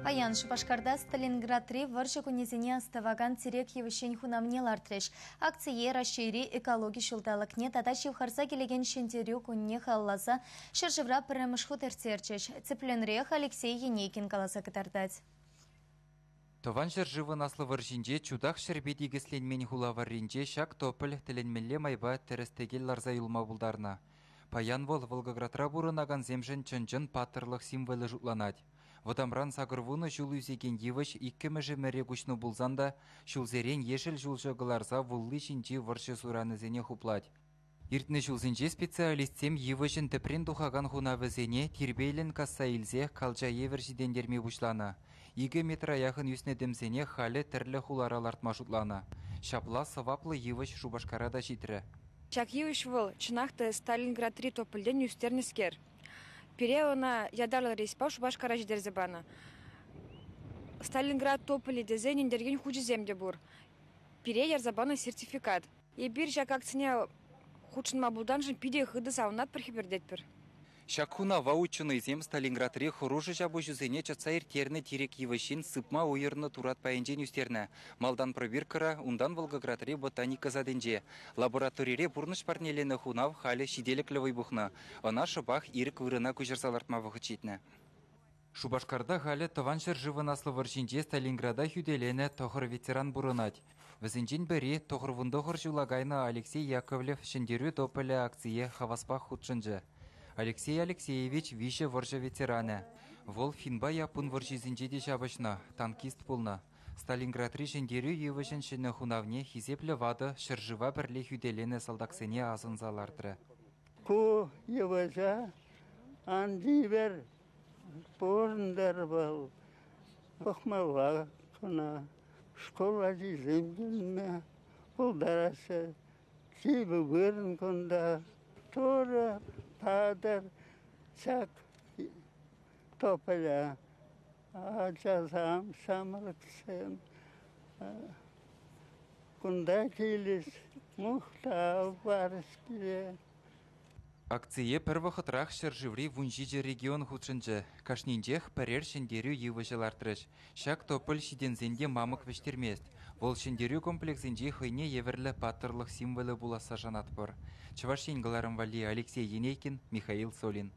Паян Шупашкарта Сталинградри вӑрҫӑ кунӗсене астӑвакан тирек йывӑҫҫин хунавне лартрӗҫ. Акцие Раҫҫейри экологи ҫулталӑкне тата ҫывхарса килекен Ҫӗнтерӳ кунне халалласа ҫӗршывра пӗрремӗш хут ирттерчӗҫ. Тӗплӗнрех Алексей Енейкин каласа кӑтартать. Тӑван ҫӗршывӑн Аслӑ вӑрҫинче чутах ҫӗрпе тикӗсленмен хула варринче ҫак тополь тӗлӗнмелле майпа тӗрӗс-тӗкел ларса юлма пултарнӑ. Паян вӑл Волгоградра пурӑнакансемшӗн чӑн-чӑн паттӑрлӑх символӗ шутланать. Вӑтамран 80 ҫул ӳсекен йывӑҫ иккӗмӗш ӗмӗре куҫнӑ пулсан та ҫулсерен ешӗл ҫулҫӑ кӑларса вулли ҫинчи вӑрҫӑ суранӗсене хуплать. Иртнӗ ҫулсенче специалистсем йывӑҫӑн тӗпрен тухакан хунавӗсене тирпейлӗн касса илсе калча евӗр ҫитӗнтерме пуҫланӑ. 2 метра яхӑн ӳснӗ тӗмсене халӗ тӗрлӗ хулара лартма шутланӑ. Ҫапла сӑваплӑ йывӑҫ Шупашкара та ҫитрӗ. Ҫак йывӑҫ вӑл чӑнах та Сталинградри топольтен ӳстернӗскер. Пире ӑна ятарлӑ рейспа Шупашкара ҫитерсе панӑ. Сталинград тополӗ тесе ӗнентерекен хучӗсем те пур. Пире ярса панӑ сертификат. Эпир ҫак акцине хутшӑнма пултарнӑшӑн питӗ хытӑ савӑнатпӑр, хӗпӗртетпӗр. Ҫак хунава ученӑйсем Сталинградри хӑрушӑ ҫапӑҫусене чӑтса ирттернӗ тирек йывӑҫҫин сыпма уйӑрнӑ турат пайӗнчен ӳстернӗ. Малтан пробиркӑра, унтан Волгоградри ботаника садӗнче. Лабораторире пурнӑҫ парнеленӗ хунав халӗ ҫителӗклӗ вӑй пухнӑ. Ӑна шӑпах ирӗк вырӑна куҫарса лартма вӑхӑт ҫитнӗ. Шупашкарта халӗ Тӑван ҫӗршывӑн Аслӑ вӑрҫинче Сталинграда хӳтӗленӗ тӑхӑр ветеран пурӑнать. Вӗсенчен пӗри 99 ҫула кайнӑ Алексей Яковлев «Ҫӗнтерӳ тополӗ» акцие хаваспах хутшӑнчӗ. Алексей Алексеевич виҫӗ вӑрҫӑ ветеранӗ. Вӑл финпа яппун вӑрҫисенче те ҫапӑҫнӑ, танкист пулнӑ. Сталинградри Ҫӗнтерӳ йывӑҫӗн ҫӗнӗ хунавне хисеплӗ ватӑ ҫӗршыва пӗрле хӳтӗленӗ салтаксене асӑнса лартрӗ. Ку йывӑҫа ан тивӗр, пурӑнтӑр вӑл. Пӑхмалла кӑна. Шкул ачисем килме пултараҫҫӗ. Сивӗ вырӑн кунта. Турӑ патӑр ҫак тополя. Ачасем, ҫамрӑксем кунта килӗҫ, мухтав парӗҫ пире. Акцие пӗр вӑхӑтрах ҫӗршыври 17 регион хутшӑнчӗ. Кашнинчех пӗрер ҫӗнтерӳ йывӑҫӗ лартрӗҫ. Ҫак тополь ҫитӗнсен те мамӑк вӗҫтермест. Вӑл Ҫӗнтерӳ комплексӗнчи хӑйне евӗрлӗ паттӑрлӑх символӗ пуласса шанатпӑр. Чӑваш Ен кӑларӑм валли Алексей Енейкин, Михаил Солин.